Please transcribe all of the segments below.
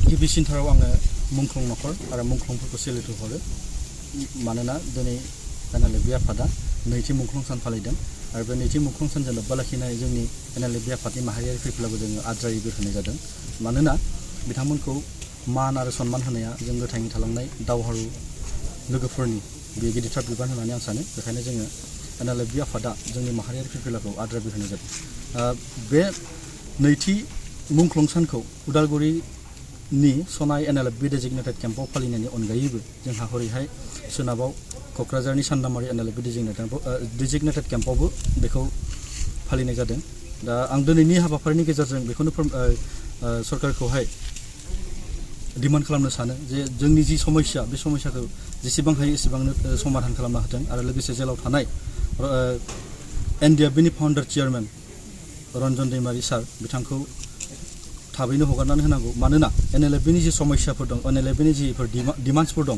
गिबिसिनथाराव आङो मुंख्लं नखर आरो मुंख्लंफोरखौ सेलेक्ट हरो मानोना दिनै एनएलएफबि आफादा नैथि मुंख्लं सान फालिदों आरो बे नैथि मुंख्लं सानजों लोब्बा लाखिनाय जोंनि एनएलएफबि आफादनि माहारियारि फैफिलाबो जोङो आद्रायै बोर होनाय जादों मानोना बिथांमोनखौ मान आरो सन्मान होनाया जों गोथाङै थालांनाय दावहारु लोगोफोरनि बे गिदिरथार बिबान होननानै आं सानो बेखायनो जोङो एनएलएफबि आफादा जोंनि माहारियारि फैफिलाखौ आद्रा बोर होनाय जादों बे नैथि मुंख्लं सानखौ उदालगुरिनि सनाय एनएलएफबि डेजिगनेटेड केम्पआव फालिनायनि अनगायैबो जोंहा हरैहाय सोनाबाव क'क्राझारनि सान्दामारि एनएलएफबि डेजिगनेटेड केम्पआवबो बेखौ फालिनाय जादों दा आं दिनैनि हाबाफारिनि गेजेरजों बेखौनो सरकारखौहाय डिमान्ड खालामनो सानो जे जोंनि जि समस्या बे समस्याखौ जेसेबां हायो एसेबांनो समाधान खालामना होथों आरो लोगोसे जेलाव थानाय एनडिएफबिनि फाउन्डार चेयारमेन रन्जन दैमारि सार बिथांखौ थाबैनो हगारनानै होनांगौ मानोना एनएलएफबिनि जि समस्याफोर दं एनएलएफबिनि जिफोर डिमान्ड्सफोर दं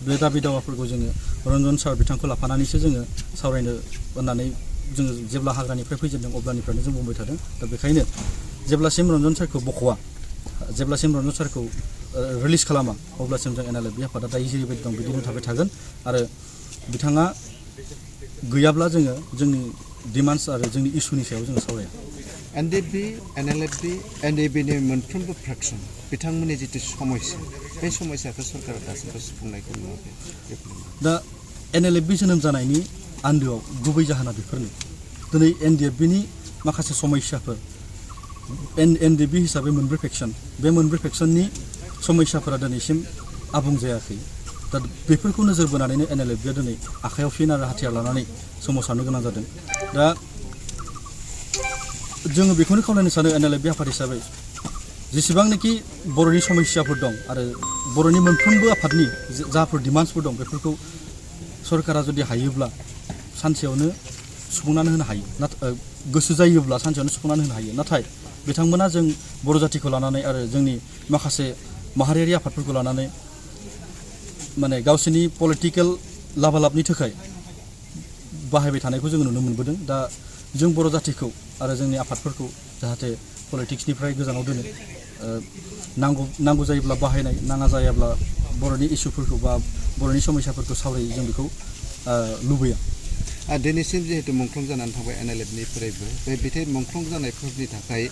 बे दाबि दावाफोरखौ जोङो रन्जन सार बिथांखौ लाफानानैसो जोङो सावरायनो होननानै जोङो जेब्ला हाग्रानिफ्राय फैजेनदों अब्लानिफ्रायनो जों बुंबाय थादों दा बेखायनो जेब्लासिम रन्जन सारखौ बख'वा जेब्लासिम रन्जन सारखौ रिलिज खालामा अब्लासिम जों एनएलएफबि आफादा दायो जेरैबायदि दं बिदिनो थाबाय थागोन आरो बिथाङा गैयाब्ला जोङो जोंनि डिमान्ड्स आरो जोंनि इस्युनि सायाव जोङो सावराया एनडिएफबि एनएलएफबि एनडिएफबिनि मोनफ्रोमबो फ्रेक्सन बिथांमोननि जितु समस्या बे समस्याखौ सरकारा दासिमबो सुफुंनायखौ नुवाखै दा एनएलएफबि जोनोम जानायनि आन्दोआव गुबै जाहोना बेफोरनो दिनै एनडिएफबिनि माखासे समस्याफोर एनडिएफबि हिसाबै मोनब्रै फेक्सन बे मोनब्रै फेक्सननि समस्याफोरा दिनैसिम आबुं जायाखै दा बेफोरखौ नोजोर बोनानैनो एनएलएफबिया दिनै आखायाव फिन आरो हाथियार लानानै सोमावसारनो गोनां जादों दा जोङो बेखौनो खावलायनो सानो एनएलएफबि आफाद हिसाबै जेसेबांनाखि बर'नि समस्याफोर दं आरो बर'नि मोनफ्रोमबो आफादनि जाफोर डिमान्ड्सफोर दं बेफोरखौ सरकारा जुदि हायोब्ला सानसेयावनो सुफुंनानै होनो हायो नाथाय गोसो जायोब्ला सानसेयावनो सुफुंनानै होनो हायो नाथाय बिथांमोना जों बर' जाथिखौ लानानै आरो जोंनि माखासे माहारियारि आफादफोरखौ लानानै माने गावसोरनि पलिटिकेल लाभालाबनि थाखाय बाहायबाय थानायखौ जोङो नुनो मोनबोदों दा जों बर' जातिखौ आरो जोंनि आफादफोरखौ जाहाथे पलिटिक्सनिफ्राय गोजानाव दोनो नांगौ जायोब्ला बाहायनाय नाङा जायाब्ला बर'नि इस्युफोरखौ बा बर'नि समस्याफोरखौ सावरायो जों बेखौ लुबैया दिनैसिम जिहेतु मुंख्लं जानानै थांबाय एनएलएफनिफ्रायबो बे बिथाइ मुंख्लं जानायफोरनि थाखाय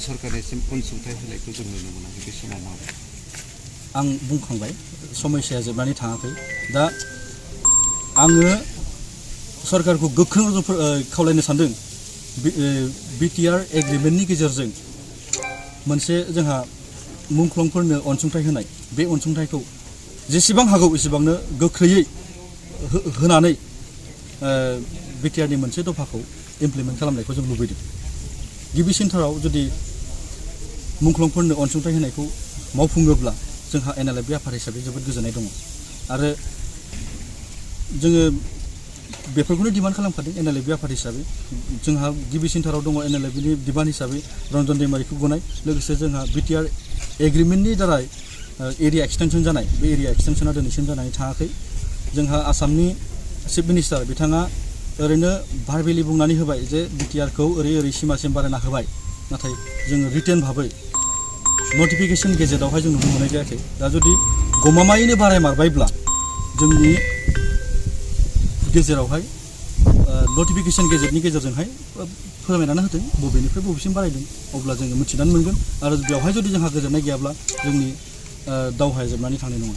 सरकारनिसिम अनसुंथाइ होनायखौ जों नुनो मोनाखै बे समाव मा आं बुंखांबाय समस्याया जोबनानै थाङाखै दा आङो सरकारखौ गोख्रों खावलायनो सानदों बिटिआर एग्रिमेन्टनि गेजेरजों मोनसे जोंहा मुंख्लंफोरनो अनसुंथाइ होनाय बे अनसुंथाइखौ जेसेबां हागौ एसेबांनो गोख्रैयै होनानै बिटिआरनि मोनसे दफाखौ इमप्लिमेन्ट खालामनायखौ जों लुबैदों गिबिसिनथाराव जुदि मुंख्लंफोरनो अनसुंथाइ होनायखौ मावफुङोब्ला जोंहा एनएलएफबि आफाद हिसाबै जोबोद गोजोननाय दङ आरो जोङो बेफोरखौनो डिमान्ड खालामखादों एनएलएफबि आफाद हिसाबै जोंहा गिबिसिनथाराव दङ एनएलएफबिनि डिमान्ड हिसाबै रन्जन दैमारिखौ गनाय लोगोसे जोंहा बिटिआर एग्रिमेन्टनि दारै एरिया एक्सटेनसन जानाय बे एरिया एक्सटेनसना दिनैसिम जानानै थाङाखै जोंहा आसामनि चिफ मिनिस्टार बिथाङा ओरैनो भारबेलि बुंनानै होबाय जे बिटिआरखौ ओरै सिमासिम बारायना होबाय नाथाय जोङो रिटेन भाबै नटिफिकेसन गेजेटावहाय जों नुनो मोननाय जायाखै दा जुदि गमामायैनो बारायमारबायब्ला जोंनि गेजेरावहाय नटिफिकेसन गेजेटनि गेजेरजोंहाय फोरमायनानै होदों बबेनिफ्राय बबेसिम बारायदों अब्ला जोङो मिथिनानै मोनगोन आरो बेवहाय जुदि जोंहा गोजोननाय गैयाब्ला जोंनि दावहाया जोबनानै थांनाय नङा